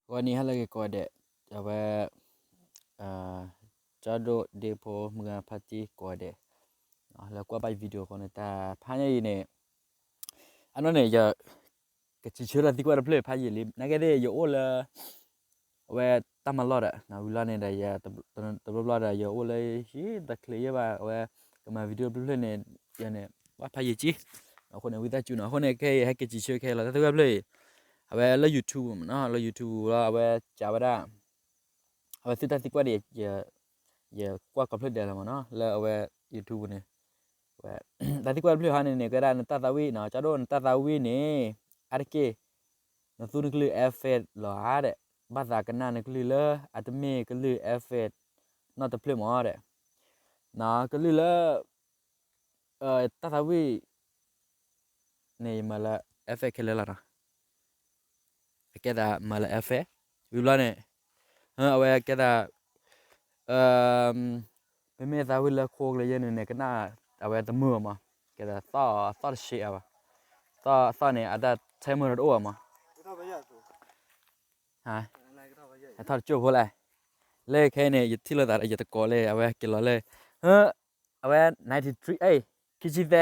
ဂီၤနံၤဟါလၢအဂ့ၤကိးဂၤဒဲး, အဝဲ ကၠီဒိၣ်ဒ့ဖိမုၢ်ဂၤဖါတံၢ်ကိးဂၤဒဲး လၢကွၢ်ဘၣ်ယ video ဃီန့ၣ် တၢ်ဖးညါအံၤန့ၣ် အနီၢ်န့ၣ် ယကစံးဆၢထီၣ်သံကွၢ်တဖျၢၣ်ဖးယံာ်လံ နာ်က့သ့ၣ် ယအိၣ်လၢ အဝဲတၢ်မၤလီၢ်ဒီး ဝံၤလီၤန့ၣ်ဒီး ယ တဘျီဘျီဒီးယအိၣ်လၢဟံၣ်တချ့ယဲၢ်ဘၣ် အဝဲကမၤ video တဖျၢၣ်န့ၣ် ယန့ၣ် ဘၣ်ဖးယံာ်ကံ အဃိန့ၣ် ဝံသးစူၤနီၤ အဃိန့ၣ် ခဲအံၤဟဲက့ၤစံးဆၢခဲအံၤလီၤ တၢ်သံကွၢ်တဖျၢၣ်အံၤ အဝဲလၢ YouTube မ့ၢ်နီၤ လၢ YouTube လီၤ အဝဲကးဝဲဒၣ် အဝဲသုတၢ်သံကွၢ်ဒီး ယကွၢ်ကီဖျၢၣ်ဒဲးလီၤမ့ၢ်နီၤ လၢအဝဲ YouTube န့ၣ် ဝဲ တၢ်သံကွၢ်တဖျၢၣ်ဟီန့ၣ်န့ၣ် ကဲဒၣ်နတၢ်သးဝံၣ်နီၤ ကၠီဒိၣ်နတၢ်သးဝံၣ်န့ၣ် အါတက့ၢ် နသူနကလုၢ် effect လီၤဧါဒီး ဘၣ်သးကနၣ်နကလုၢ်လၢအတမ့ၢ်ကလုၢ် effect နီတဖျၢၣ်မ့ၢ်ဒီး ကလုၢ်လၢ တၢ်သးဝံၣ် န့ၣ် ယမၤလၢ effect ခဲလၢာ်လီၤနီၤ အကဲသးမၤလၢ effect ဝံၤဘျီန့ၣ် အဝဲကဲသး မ့မ့ၢ်သးဝံၣ်လၢခိကလၢယဲၢ်န့ၣ်န့ၣ် ကနၣ်အဝဲတမုာ်ဘၣ်မး ကဲသးသီၣ်တဆံးအါဘၣ် သီၣ်သီၣ်န့ၣ် အတၢ်ထဲမုာ်ဒီးတအိၣ်ဘၣ်မး ထီၣ်တကၠိၢ်ဖိလဲၣ် လၢခဲအံၤန့ၣ် ယထံၣ်လိာ်သးဒီးယတကိးလၢ အဝဲက့ၤလီၤလၢ အဝဲ ninety three ခံဆံသၢ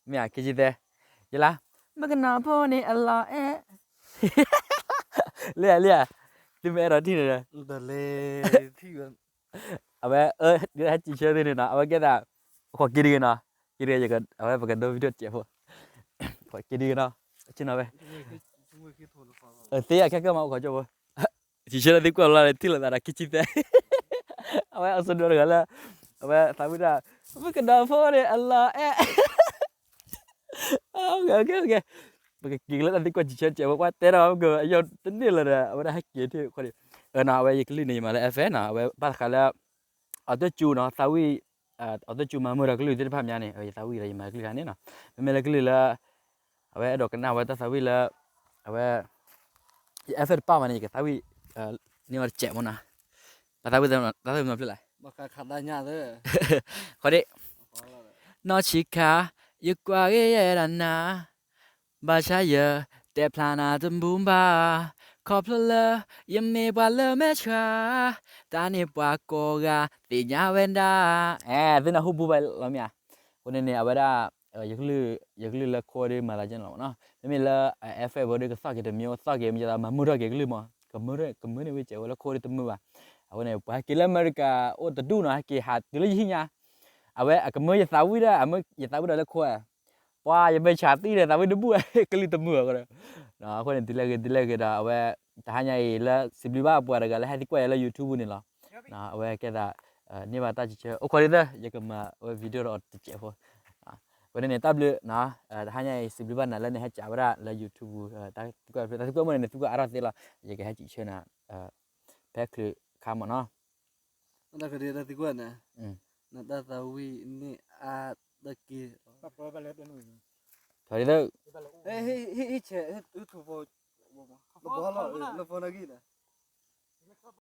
မ့ၢ်ဧါ ခံဆံသၢ ယလၢ မကနီၤဖိန့ၣ်အလီၤအဲၣ် လၢဧါလၢဧါ သုမ့ၢ်အဲၣ်ဒိးထံၣ်န့ၣ်ဒီး အဝဲ ဒ်ဟဲစံးဆၢသုန့ၣ်နီၤ အဝဲကဲသး အခိးက့ၤတဂ့ၤနီၤ က့ၤတဂ့ၤ အဝဲပကဒိ video တစဲးဖိ က့ၤတဂ့ၤနီၤ ဆ့ၣ်နီၤဝဲ သ့အခဲကၢမး အိၣ်ခိးကၠိဖိ စံးဆၢလၢသုကွၢ်လီၤလၢထံၣ်လိာ်သးဒီးခံဆံသၢ အဝဲအီၤစဒိတဂၤလၢ အဝဲသးဝံၣ်တၢ် မကဒီးဖိန့ၣ်အလီၤအဲၣ် ပကက့ၤကလၢတၢ်သံကွၢ်စံးဆၢတစဲးဖိ ပှၤတဲဒီး ပကအယီၢ်တန့ၢ်လၢၤဒီး အဝဲဒၣ်ဟဲက့ၤထံၣ်ဃီဒီး အဝဲယကလုၢ်န့ၣ် ယမၤလၢ effect နီၤ အဝဲဘၣ်ဃးလၢ အီၤတကၠိၢ်နီၤ သးဝံၣ် အီၤတကၠိၢ်မၤမုာ်ဒီးကလုၢ်သ့ၣ်တဖၣ်မးန့ၣ် ယသးဝံၣ်ဒီးယမၤကလုၢ်ခါန့ၣ်နီၤ မ့မ့ၢ်လၢကလုၢ်လၢ အဝဲအဲၣ်ဒိးကနၣ်ဝဲတၢ်သးဝံၣ်လၢ အဝဲ ယ effect တပာ်ဘၣ်န့ၣ် ယကသးဝံၣ် န့ၢ်ဝဲတစဲးမ့ၢ်နီၤ တၢ်သးဝံၣ်တၢ်သးဝံၣ်မၤဖျၢၣ်လဲၣ် ဃီဒ့ၣ် နီၢ်ဆံးခါ ယကွၢ်ဂ့ၤယဲဒၣ်နၤ ဘၣ်ဆၣ်ယတဲဖျါနၤတမူဘၣ် ခီဖျိလၢ ယမ့ၢ်ပှၤလၢမဲာ်ဆှး တၢ်န့ၣ်ပှၤကိးဂၤသ့ၣ်ညါဝဲဒၣ် အဲ သုနၢ်ဟူဘူးဘၣ်လီၤမ့ၢ်ဧါ အဃိန့ၣ်န့ၣ် အဝဲဒၣ် ယကလုၢ်လၢခိဒ်မၤသးကဲန့ၣ်လီၤမ့ၢ်နီၤ မ့မ့ၢ်လၢ effect ဖိဒ်ကသီၣ်က့ၤတမံၤ အိၣ်သီၣ်က့ၤ မ့ၢ်ယသးမၤမုာ်ထီၣ်က့ၤကလုၢ်မး ကမုာ်န့ၢ်ဝံၣ်စဲးဝဲလၢခိဒ်တမုာ်ဘၣ် အဃိန့ၣ် ပှၤဟဲက့ၤလၢအမဲရကၤအိၣ်တဒူၣ်နီၤ ဟဲက့ၤဟးတုၤလၢယဟံၣ်ညါ အဝဲအကမၢယသးဝံၣ်ဒၣ် အမၢယသးဝံၣ်ဒီးလၢခိ ပှၤယမဲာ်ဆှးသံဒီးသးဝံၣ်တဘူၣ် ကလုၢ်တမုာ်အဃိဒီး အဃိန့ၣ် ဒ်လဲၣ်ဂ့ၤ ဒ်လဲၣ်ဂ့ၤဒီး အဝဲ တဟါညါအံၤလၢစံးဘျုးဘၣ်ပှၤတဂၤလၢဟဲသံကွၢ်ယၤလၢ YouTube န့ၣ်လီၤ အဝဲကဲသး န့ၢ်ဘၣ်တၢ်စံးဆၢ အိၣ်ခိးဒ်သိး ယကမၤဝဲ video ဒီးအီၤတစဲးဖိ အဃိန့ၣ်န့ၣ် တၢ်ဘျုး တဟါညါအံၤ စံးဘျုးဘၣ်နၤလၢနဟဲကးဝဲဒၣ်လၢ YouTube တၢ်သံကွၢ်ဖျၢၣ် တၢ်သံကွၢ်မ့ၢ်န့ၣ်န့ၣ် သံကွၢ်အါထီၣ်သ့လီၤ ယကဟဲစံးဆၢနၤ ဖဲချုးခါမ့ၢ်နီၤ တၢ်သးဝံၣ်န့ၣ် နတၢ်သးဝံၣ်န့ၣ်အါတက့ၢ် ထီၣ်ဒ်သိး လၢဖိနဂံၢ်န့ၣ်